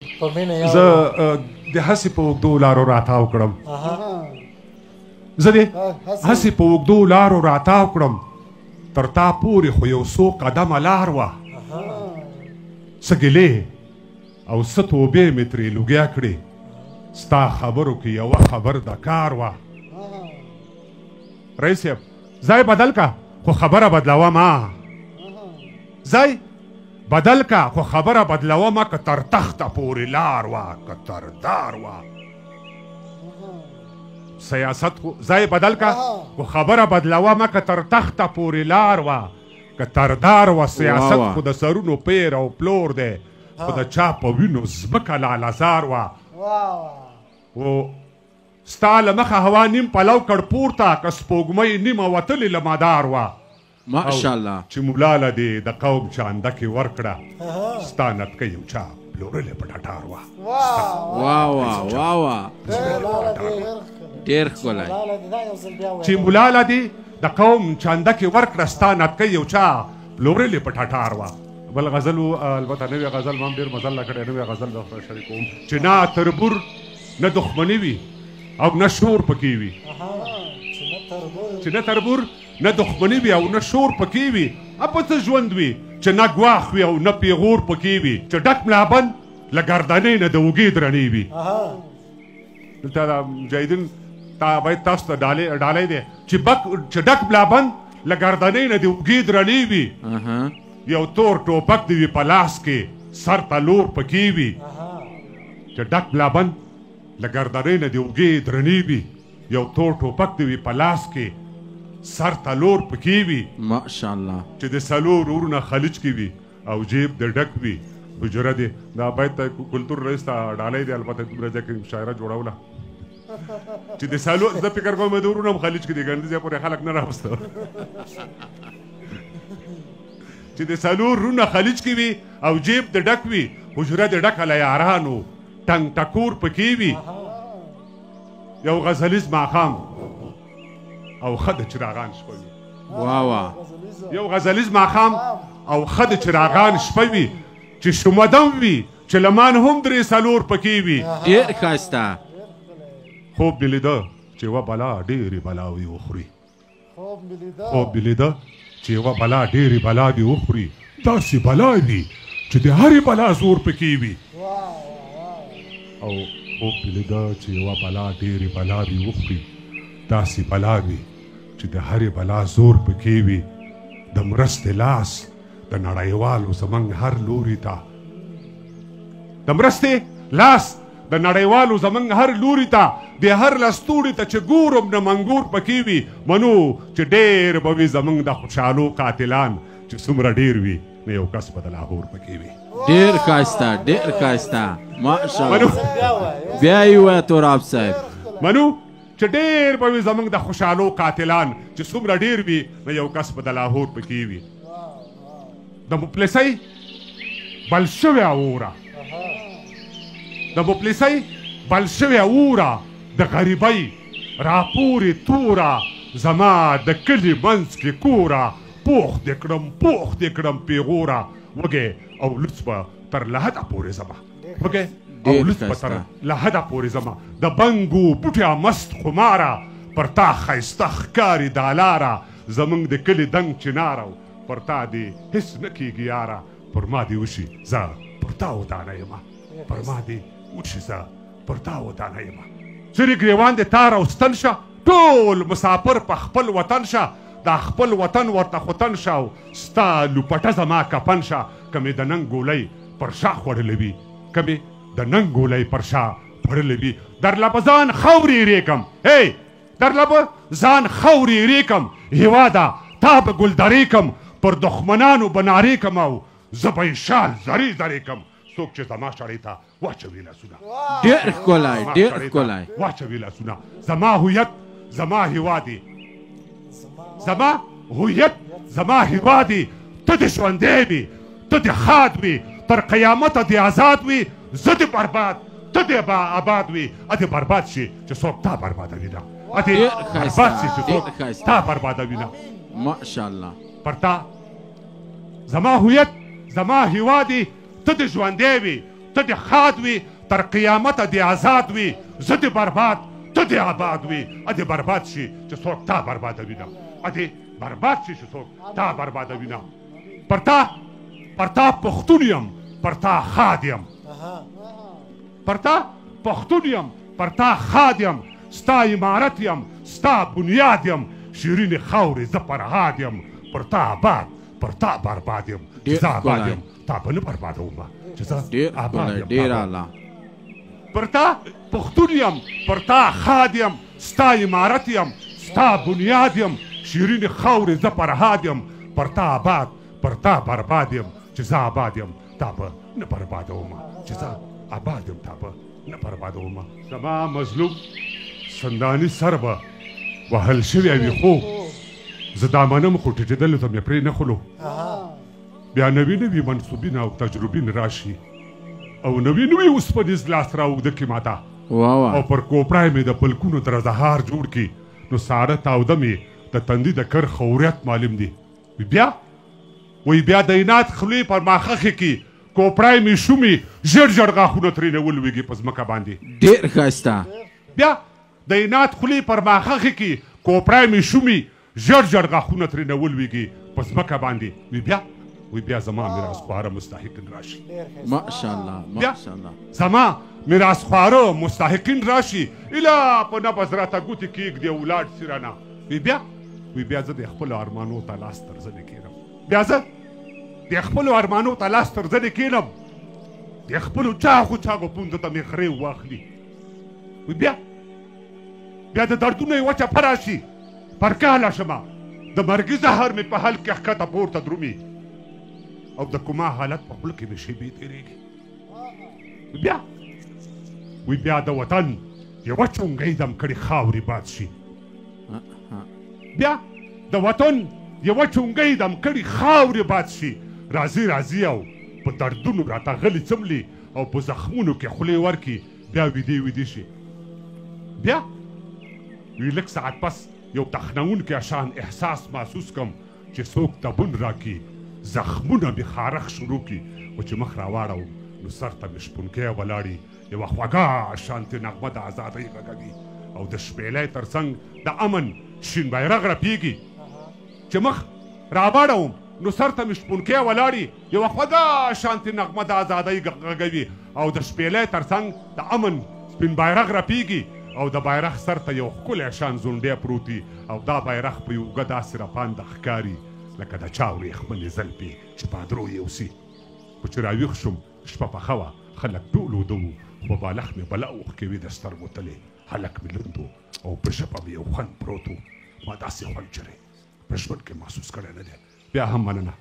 زه د هسې په اوږدو لارو راتاو کړم، زه دې هسې په اوږدو لارو راتاو کړم، تر تا پورې خو یو څو قدمه لار وه. څه ګیلې او څه توبې مې ترې لوګیا کړې، ستا خبرو کې یوه خبر د کار وه. رئیس صاحب ځای بدل که خو خبره بدلوه ما، ځای بدل که خو خبره بدلوه ما، که تر تخته پورې لار وه که تر دار وه. سیاست خو ځای بدل که خو خبره بدلوه ما، که تر تخته پورې لار وه که تر دار وه. سیاست خو د سرونو پیر او پلور دی، خو د چا په وینو ځمکه لالهزار وه. و ستا له مخه هوا نیم پلو کړ پورته، که سپوږمۍ نیمه وتلې له مدار وه. ماشاءالله چې مولا له دې د قوم چانده کې ورکړه، ستا نتکۍ یو چا پلورلې په ټټار وه. وا وا وا وا، ډېر ښکلی. چې مولا له دې د قوم چانده کې ورکړه، ستا نتکۍ یو چا پلورلې په ټټار وه. بل غزل و، البته نوی غزل ما هم ډېر مزل کړی، نوی غزل به سره شریکوم. چې نه تربور نه دښمني وي او نه شور پکې وي، چې نه تربور نه دښمني وي او نه شور پکې وي، په څه ژوند وي چې نه ګواښ وي او نه پیغور پکې وي، چې ډک ملابند له ګردنۍ نه د اوږې درنې وي. دلته دا مجاهدین تا باید تاسو ته ډالۍ دی چې ډک ملابند له ګردنۍ نه د اوږې درنې وي، یو تور ټوپک دی وي په لاس کې سر ته لور پکې وي. چې ډک ملابند له ګردنۍ نه د اوږې درنې وي، یو تور ټوپک دی وي په لاس کې سر ته لور پکې وي. ماشاءالله چې د څلور ورونه خلیج کې وي او جیب د ډک وي، حجره دی. دا باید کلتور رئیس ته ډالۍ دی، البته دومره ځای کې مشاعره جوړوله چې د څلور، زه فکر کوم د ورونه هم خلیج کې دي، ګڼ دې ځای پورې خلک نه راوسته. چې د څلور ورونه خلیج کې وي او جیب د ډک وي، حجره د ډکه له یارانو ټنګ ټکور پکې وي. یو غزلیز ماښام او ښه د چراغان شپه وي. وا وا، یو غزلیز ماښام او ښه د چراغان شپه وي، چې شمدم وي چې له مان هم درې څلور پکې وي. ډېر ښایسته. خوب مې لیده چې یوه بلا ډېرې بلاوې وخوري، خوب مې لیده چې یوه بلا ډېرې بلاوې وخوري، داسې بلا وي چې د هرې بلا زور پکې وي. او خوب مې لیده چې یوه بلا ډېرې بلاوې وخوري، داسې بلا وي چې د هرې بلا زور پکې وي. د مرستې لاس د نړیوالو زموږ هر لوري ته، د مرستې لاس د نړیوالو زموږ هر لوري ته، د هر لستوړي ته چې ګورم نه منګور پکې وي. منو چې ډېر به وي زموږ د خوشحالو قاتلان، چې څومره ډېر وي نه یو کس به د لاهور پکې وي. ډېر ښایسته، ډېر ښایسته، ماشاءالله. بیا یې ووایه توراب صاحب. منو چې ډېر به وي زموږ د خوشحالو قاتلان، چې څومره ډېر وي نه یو کس به د لاهور پکې وي. د مفلسۍ بل شوی اوره، د مفلسۍ بل شوی اوره، د غریبۍ راپورې توره، زما د کلي منځ کې کوره، پوخ دې کړم پوخ دې کړم پیغوره، وږی او لوڅ به تر لحده پورې ځمه، وږی او لوڅ به تر لحده پورې ځمه. د بنګو بوټی مست خماره، پر تا ښایسته ښکاري دا لاره، زموږ د کلي دنګ چناره، پر تا دې هېڅ نه کېږي یاره، پر ما دې وشي زه پر تا ودانه یمه، پر ما دې وشي زه پر تا ودانه یمه. څرې ګریوان دې تار او ستن شه، ټول مسافر په خپل وطن شه، دا خپل وطن ورته خوتن شه، او ستا لوپټه زما کفن شه. که مې د ننګ ګولۍ پر شا خوړلې وي، که مې د ننګ ګولۍ پر شا خوړلې وي، درله به ځان خاورې ایرې کم، هی درله به ځان خاورې ایرې کم، هېواده تا به ګلدرې کم، پر دښمنانو به نارې کم، او زه به یې شال ذرې ذرې کم، څوک چې زما شړۍ ته واچوي لاسونه. ډېر ښکلی، ډېر ښکلی. واچوي لاسونه. زما هویت زما هېواد دی، زما هویت زما هېواد دی، ته دې ژوندی وي، ته دې ښاد وي، تر قیامته دې ازاد وي، زه دې برباد، ته دې آباد وي، دې برباد شي چې څوک تا بربادوي نه، دې برباد شي چې څوک تا بربادوي نه. ماشاءالله. پر تا زما هویت زما هېواد دی، ته دې ژوندی وي، ته دې ښاد وي، تر قیامته دې ازاد وي، زه دې برباد ته دې آباد وي. ادې برباد شي چې څوک تا بربادوي نه، ادې برباد شي چې څوک تا بربادوي نه. پر تا پښتون یم، پر تا ښاد یم، پر تا پښتون یم، پر تا ښاد یم، ستا عمارت یم، ستا بنیاد یم، شیرینې خاورې زه فرهاد یم، پر تا آباد پر تا برباد یم. چې زه آباد یم تا به نه بربادوم، چې زه آباد یم. ډېر اعلی. پر تا پښتون یم، پر تا ښاد یم، ستا عمارت یم، ستا بنیاد یم، شیرینې خاورې زه فرهاد یم، پر تا آباد پر تا برباد یم، چې زه آباد یم تا به نه بربادوم، چې زه آباد یم تا به نه بربادوم. زما مظلوم سنداني سر به وهل شوی وي، خو زه دا منم، خو ټیټېدلو ته مې پرې نه خلو. بیا نوي نوي منصوبین او تجربین راشي او نوي نوي اوسپنیز لاس را اوږده کړي ماته، او پر کوپړای مې د پلکونو درزهار جوړ کړي، نو ساړه تاوده مې د تندي د کرښ خوریت معلوم دي. بیا وایي بیا د عناد خولې پر ما خښې کړي، کوپړای مې شومې ژر ژر غاښونه ترېنه ولوېږي په ځمکه باندې. ډېر ښایسته. بیا د عناد خولې پر ما خښې کړي، کوپړای مې شومې ژر ژر غاښونه ترېنه ولوېږي په ځمکه باندې. وایي بیا وایي بیا زما میراث خواره مستحقین راشي. ماشاءالله ماشاءالله. زما میراث خواره مستحقین راشي، اله په نبض راته ګوتې کېږدي او ولاړ سي رانه. وایي بیا وایي بیا زه د خپلو ارمانو ته لاس تر زنې کښېنم، بیا زه د خپلو ارمانو ته لاس تر زنې کښېنم، د خپلو چاغو چاغو پوندو ته مې خرې واخلي. وایي بیا بیا د دردونو یوه چپه راشي، پر کاله شمه، د مرګي زهر مې په حلق کې ښکته پورته درومي او د کوما حالت په خوله کې مې شیبې تېرېږي. بیا وایي بیا د وطن یوه چونګۍ دم کړې خاورې باد شي، بیا د وطن یوه چونګۍ دم کړې خاورې باد شي، راځي راځي او په دردونو راته غلي څملي او په زخمونو کې خولې ورکړي، بیا ویدې ویدې شي. بیا وی لږ ساعت پس یو تخنوونکی شان احساس محسوس کم چې څوک تبون راکړي، زخمونه مې خارښ شروع کړي، خو چې مخ راواړوم نو سر ته مې شپونکی ولاړي، یوه خوږه شانتې نغمه د ازادۍ غږوي او د شپېلۍ تر څنګ د امن شین بیرغ رپېږي. چې مخ راواړوم نو سر ته مې شپونکی ولاړي، یوه خوږه شانتې نغمه د ازادۍ غږوي او د شپېلۍ تر څنګ د امن سپین بیرغ رپېږي او د بیرغ سر ته یو ښکلی شان زونډی پروت وي او دا بیرغ په یو اوږه داسې رپانده ښکاري لکه د چا ورېښمنې زلفې چې پادرو یې اوسي. خو چې راویښ شوم شپه پخه وه، خلک ټول اوده وو، خو په بالښت مې بلا اوښکې وې د سترګو تلې، هلک مې لوند و او په ژبه مې یو خوند پروت و. ما داسې خوند چېرې په ژوند کې محسوس کړی نه دی. بیا هم مننه.